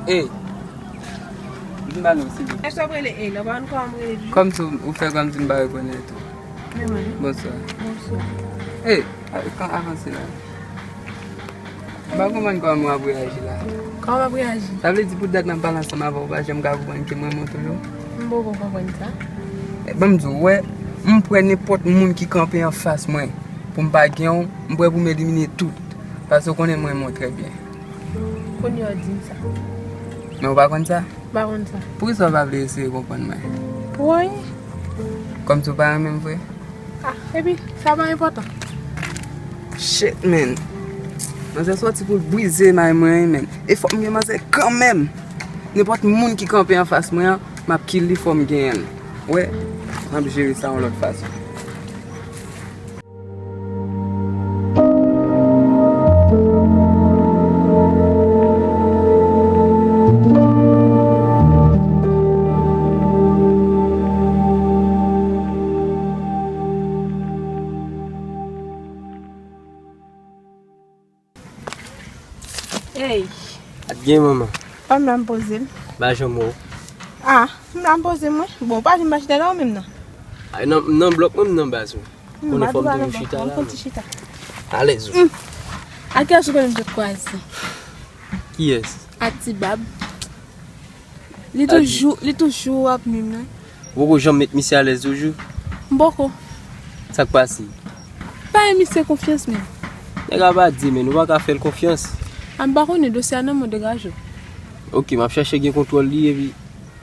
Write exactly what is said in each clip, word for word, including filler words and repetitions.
Ey, vin ba nou, silvouplè. Èske w ap rele Ey la? Ou pa konn kòman m rele l? Kòmsi ou fè kòmsi m pa rekonèt ou. Men mwen. Bonswa. Bonswa. Ey, a- kan avanse la. M pa konprann kòman w ap reyaji la. Kòman m ap reyaji? Sa vle di pou dat m ap pale ansanm avè w, ou pa janm ka konprann ke m renmen w toujou? M poko konprann sa. E, ban m di w, wè, m prè nenpòt moun ki kanpe anfas mwen pou m pa gen w, m prè pou m elimine tout. Paske w konnen m renmen w trè byen. Kounye a w di m sa. Men ou pa konn sa? M pa konn sa. Poukisa w pa vle eseye konprann mwen? Woy. Kòmsi w pa renmen m vre? Ah, epi, sa pa enpòtan. Shit, man. Manzè sòti pou l brize may mwen, man. E fòk m gen manzè kanmenm. Nenpòt moun ki kanpe anfas mwen an, m ap kill li, fò m genyen l. Wè, m ap jere sa yon lòt fason. Ey! At gen manman. Pa m la m poze m. M pa janm wè w. Ah, m la m poze m, wi. Bon, ou pa janm pa chita la ou menm nan? Ay, nan, nan blòk mwen, m nan baz, wi. Hmm, konnen fò m toujou chita la, m konn ti chita. Alèz, wi. Hmm. A kiyès ou konnen m sot kwaze? Kiyès? A Ti Bab. Li toujou, li toujou ap nwi m, non. Ou poko janm met misye alèz toujou? M poko. Sa k pase? Pa fè misye konfyans, menm. Nèg la pa di, men ou pa ka fè l konfyans. A, m pa konnen, dosye a nan men w, degaje w. Oke, m ap chèche gen kontwòl li, epi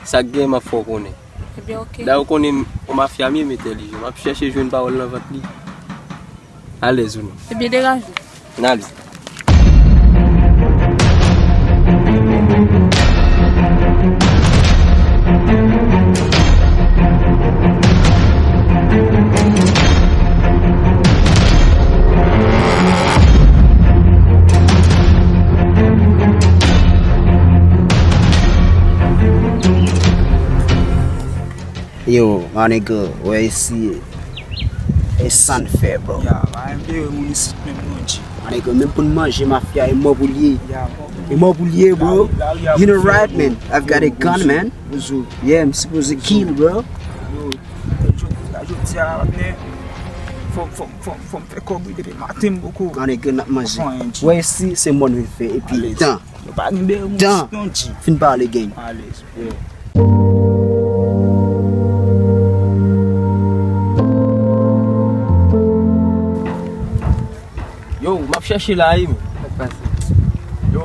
sa k gen, m ap fè w konnen. Ebyen, oke. Dayè, ou konnen yon mafya m ye, m entèlijan. M ap chèche jwenn pawòl nan vant li. Alèz ou non. Ebyen, degaje w. N ale. Yo, my nigga, wè isi e sa n fè, bro. Ya, pa enpe moun isit menm non, G. My nigga, menm pou n manje, mafya, e mò pou l ye. Ya, mò pou l ye. E mò pou l ye, bro. Lari, lari, you know, right, man. I've got a gun, man. Yeah, m sipoze kill, bro. Yo, jodi a, jodi a, men, fò, fò, fò, fò m fè kòb wi, depi maten m poko. My nigga, n ap manje. Wè isi, se mò n vin fè, epi dan. Yo pa gen bèl moun isit non, G. Fin pale, gang. Alèz. Yo, m ap chèche la, wi, men. Sa k pase? Yo.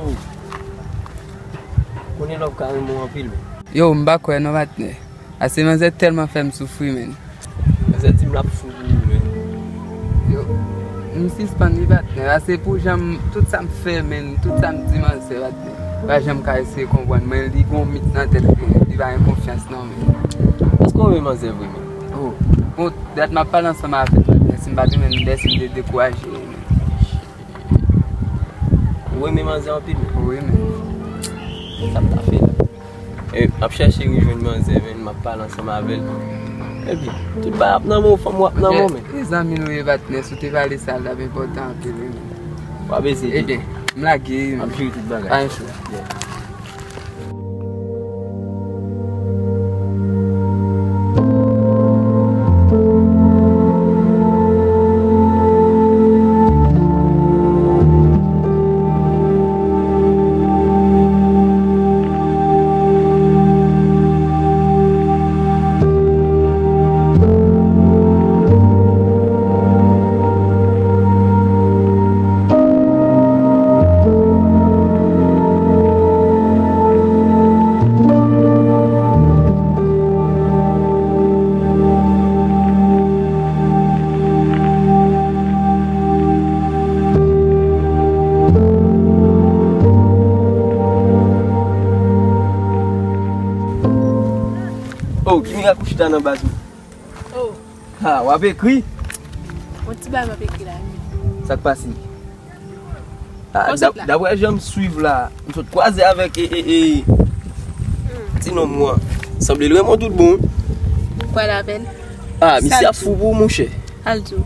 Konnen love ka renmen w anpil, men. Yo, m pa kwè non, patnè. Ase manzè tèlman fè m soufri, men. Manzè di m l ap fou pou ou, men. Yo, m sispann wi, patnè. Ase pou jan m, tout sa m fè, men, tout sa m di manzè, patnè. Pa janm ka eseye konprann mwen, li gon mit nan tèt li, men. Li pa gen konfyans nan mwen. Èske w renmen manzè vre, men? Oh, bon, dat m ap pale ansanm avè l, patnè. Si m pa t renmen l, m dèsi m te dekouraje, men. Ou renmen manzè anpil, men? Wi, men. Sa m ta fè la? E, m ap chèche rejwenn manzè, men, m ap pale ansanm avè l. Epi, tout bagay ap nan men w, fanm ou ap nan men w, men. E zanmi nou ye, patnè, si w te pale sa, l t ap enpòtan anpil, wi, men. W ap eseye. Ebyen, m lage, wi, men. M ap jere tout bagay. Pa gen cho. Yeah. Oh, ki mirak ou chita nan baz ou? Oh. Ha, w ap ekri? Yon ti bagay m ap ekri la, wi. Sa k pase? Ah, dap-, daprè jan m swiv la, m sot kwaze avèk, e, e, e, hmm, Ti nonm ou an, sanble l renmen w tout bon. Pral avè l. Ah, misye ap fou pou ou, monchè. Al di w.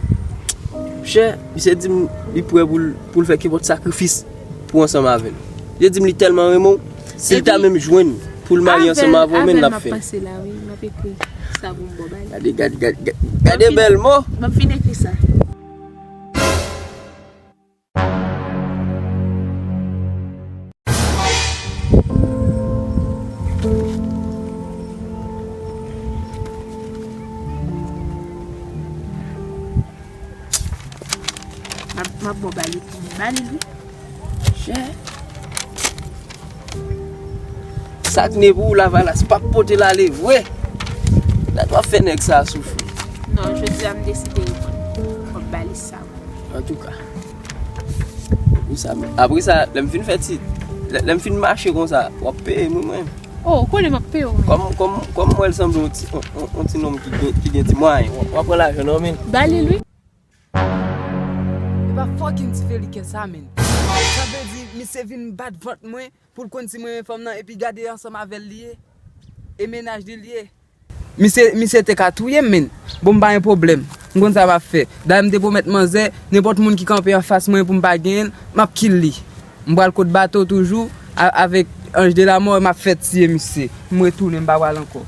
Monchè, misye di m li prè pou l, pou l fè kenpòt sakrifis pou ansanm avè l. Li di m li tèlman renmen w, si l ta menm jwenn pou l marye ansanm avè w, men l ap fè l. Avè l m ap panse la, wi. M ap ekri sa pou m ba w. Gade, gade, gade, gade bèl mo. M ap fin ekri sa. M ap, m ap ba w ba li pou m ba li, wi. Chè. Sa k ne pou ou, Lavalas p ap pote l ale vre. Dat w ap fè nèg sa a soufri. Non, jodi a m deside reponn. Fò m ba li sa. Antouka. Pou sa, men apre sa, lè m fin fè ti, lè, lè m fin mache konsa, w ap peye m, wi, mwen. Oh, ou konnen m ap peye w, men. Kòm, kòm, kòm m wè l sanble yon ti, yon, yon, yon ti nonm ki gen, ki gen ti mwayen, w ap, w ap pran lajan nan men l. Ba li l, wi. E pa fucking ti veliken sa, men. Sa vle di, misye vin bat vant mwen pou l konn si mwen renmen fanm nan, epi gade ansanm avè l li ye. E mennaj li l ye. Misye, misye te ka touye m, men. Bon, m pa gen pwoblèm. M konn sa m ap fè. Dayè, m te pwomèt manzè, nenpòt moun ki kanpe anfas mwen pou m pa genyen l, m ap kill li. M pral kot bato toujou, a-, avèk Ange de la Mort, m ap fè tiye misye. M retounen, m pa pral ankò.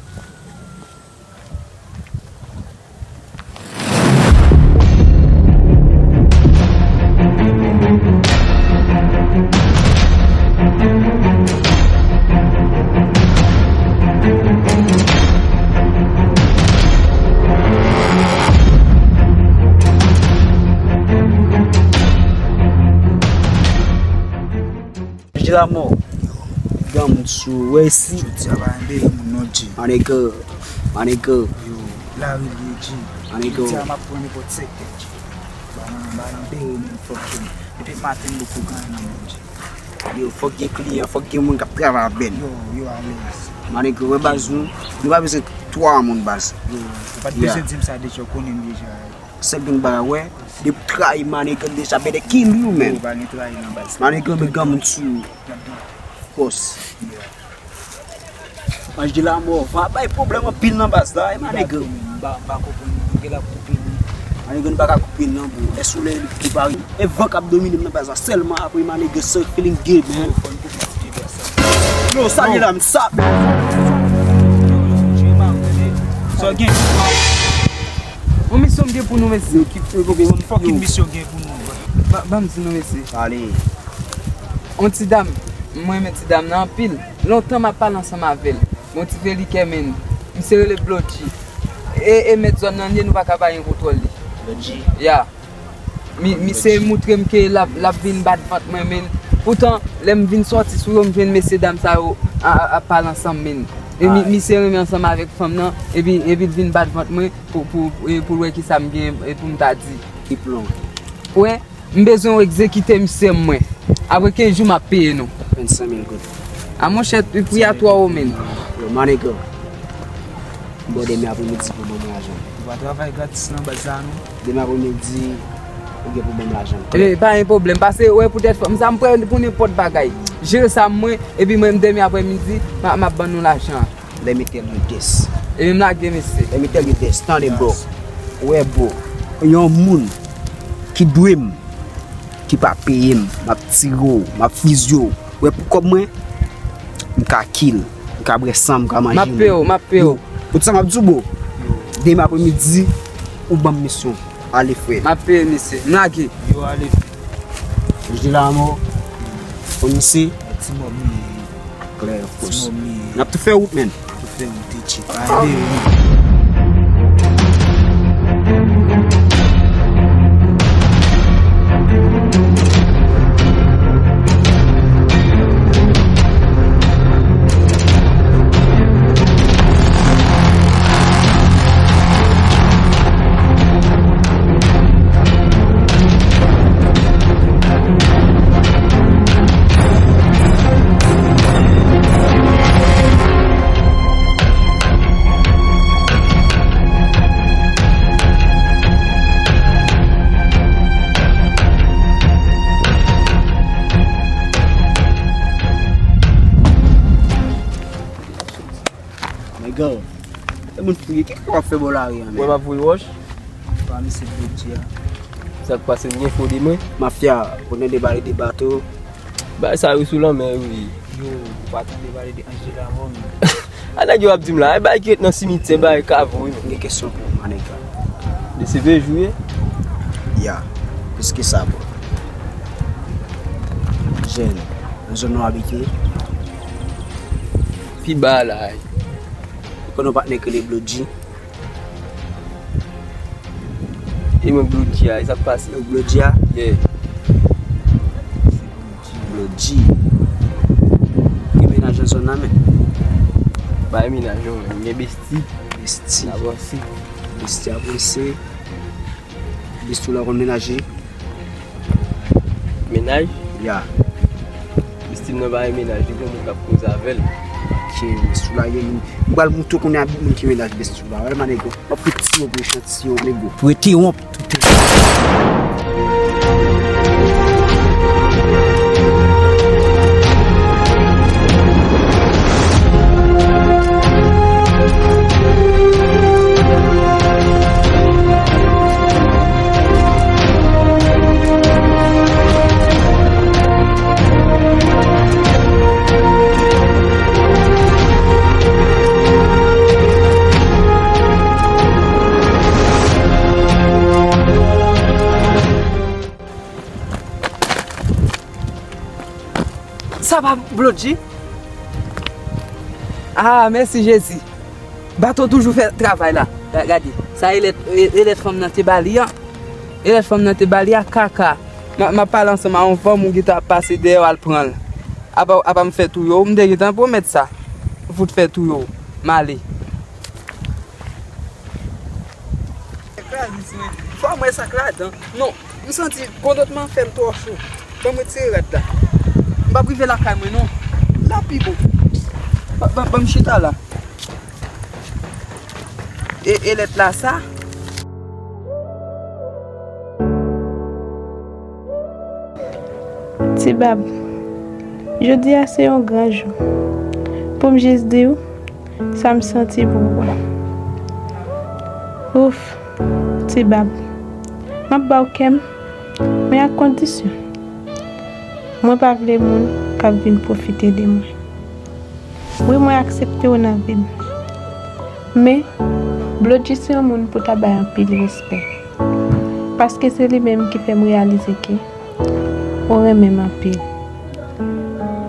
Jodi la mò. Granmoun sou, wè isi. Jodi a pa yon dèyè moun non, G. My nigga, my nigga. Yo, lari l ye, G. My nigga. Jodi a m ap pran nenpòt sektè, G. Ba m, ba m dèyè moun, fuck you. Depi maten m poko gen anyen nan men m, G. Yo, fòk gen kliyan, fòk gen moun k ap travay avè n. Yo, yo alèz. My nigga, wè baz nou, nou pa bezwen twa moun baz. Yo, ou pa t bezwen di m sa deja, ou konnen m deja. Sèl gen bagay, wè, depi w trayi my nigga deja, better kill you, man. Yo, pa gen trayi nan baz. My nigga, men granmoun sou. Boss. Yeah. Ange de la Mort, van ap bay pwoblèm anpil nan baz la, eh, my nigga. M pa, m pa konprann, m gen la koupe li. My nigga, nou pa ka koupe l non, bro. E solèy li ki pare. E van k ap domine m nan baz la sèlman apre, my nigga, so feeling good, man. Yo, fò n koupe ti baz sa. Yo, sa li la, m sa. Sa w gen? Yon misyon m gen pou nou, mesye. Yo, ki, yo, yo, yo, fucking misyon gen pou nou, bro. Ba, ban m di nou, mesye. Pale. Yon ti dam, mwen renmen ti dam nan anpil. Lontan m ap pale ansanm avè l. Bon ti veliken, men. Misye rele Blodji. E, e mèt zòn nan li ye, nou pa ka pa gen kontwòl li. Blodji? Ya. Mi, misye moutre m ke l ap, l ap vin bat vant mwen, men. Poutan, lè m vin sòti sou yo, m jwenn mesye dam sa yo a, a, ap pale ansanm, men. E mi, misye renmen ansanm avèk fanm nan, epi, epi l vin bat vant mwen pou, pou, e pou l wè kisa m gen, e pou m ta di. Ki plan? Wè. M bezwen w egzekite misye mwen. Apre kenz jou, m ap peye nou. Vennsenk mil goud. A monchè, pri a twò wo, men. Yo, my nigga. M ba w demen apremidi pou ban m lajan. Ou pa travay gratis nan baz la, non. Demen apremidi, ou gen pou ban m lajan. E, pa gen pwoblèm. Pase, wè, poutèt fanm sa, m prè pou nenpòt bagay. Jere sa mwen, epi mwen, demen apremidi, m a, m ap ban nou lajan. Let me tell you this. E menm lage, mesye. Let me tell you this. Tande, bro. Wè, bro. Yon moun ki dwe m, ki pa peye m, m ap tire w, m ap fizye w. Wè, pou kòb mwen, m ka kill, m ka bwè san, m ka manje moun. M ap peye w, m ap peye w. Yo, tout sa m ap di w, bro. Demen apremidi, ou ban m misyon. Ale, frè. M ap peye, mesye. M lage. Yo, ale. Jodi la mò. Kòm misye. Ti mò m ye. Klè, of course. Ti mò m ye. N ap tou fè wout, men. Tou fè wout, T J. Ale. Nèg, se moun fouye, kisa w ap fè bò lari a, men? Mwen m ap voye wòch. Pa misye Blodji a. Sa k pase, m gen fo de mwen? Mafya, ou tande pale de bato? Bagay sa yo sou lanmè, wi. Yo, ou pa tande pale de Angela mò, men. A nèg yo ap di m la, ay bagay ki ret nan simityè, bagay kavo, wi, men. M gen kesyon pou ou, manèga. De se vye jou ye? Ya, plis ke sa, bro. Jèn, nan zòn nou abite? Pi ba la, ay. Ou konn yon patnè ki rele Blodji? E mwen Blodji a, e sa k pase? Ou Blodji a? Yeah. Blodji. Gen mennaj nan zòn nan, men? Pa gen mennaj, non, men gen besti. Besti. Avanse. Besti avanse. Besti w la konn menaje? Mennaj? Ya. Besti m nan pa gen mennaj, li gen moun k ap koze avè l. Ok, besti w la gen moun. M pral moutre w kounye a moun ki mennaj besti w la. Wè, manègo. M ap fout tiye w pou echantiyon, nego. Pou ete wonp. Sa pa Blodji? Ah, mèsi Jezi. Bato toujou fè travay la. Ga-, gade, sa e lèt, e, e lèt fanm nan te ba li an. E lèt fanm nan te ba li a, kaka. M a, m ap pale ansanm a yon fanm ou gentan ap pase dèyè w al pran l. Apa, apa m fè touye w, m te gentan pwomèt sa. Fout fè touye w. M ale. Fò mwen sa k ladan. Non, m santi kondotman fè m twò cho. Ban m retire rad la. M p ap rive lakay mwen non. La pi bon. Ban, ban, ban m chita la. E, e lèt la sa? Ti Bab, jodi a se yon gran jou. Pou m jis di w, sa m santi pou ou a. Ouf, Ti Bab, m ap ba w kè m, men ak kondisyon. Mwen pa vle moun k ap vin pwofite de mwen. Wi, mwen aksepte w nan vi m. Men, Blodji se yon moun pou w ta bay anpil respè. Paske se li menm ki fè m reyalize ke ou renmen m anpil.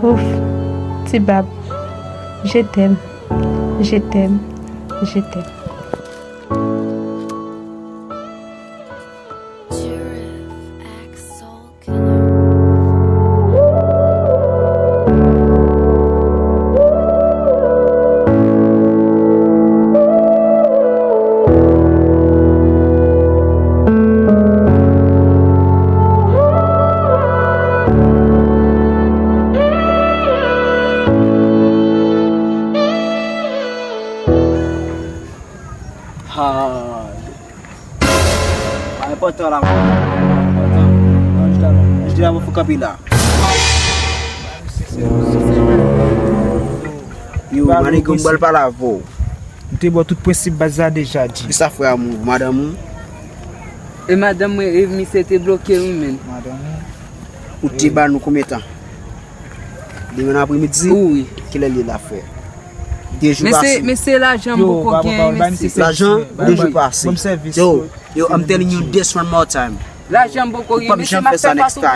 Ouf, Ti Bab, je t'aime, je t'aime, je t'aime. Ha. Pa enpòtan la, pa enpòtan. Anjela, Anjela, mwen fou kanpe la. Yo, manègo, m pral pale avè w. M te ba w tout prensip baz la deja, G. Kisa frè a m, madanm ou? E madanm mwen, e misye te bloke wi, menn. Madanm ou? Ou te ba nou konbyen tan? Demen apremidi? Wi. Kilè l ye la, frè? De jou pase. Men se lajan m poko gen, mesye. Lajan, de jou pase. Yo, yo, I'm telling you this one more time. Lajan m poko gen, mesye, m ap fè fason.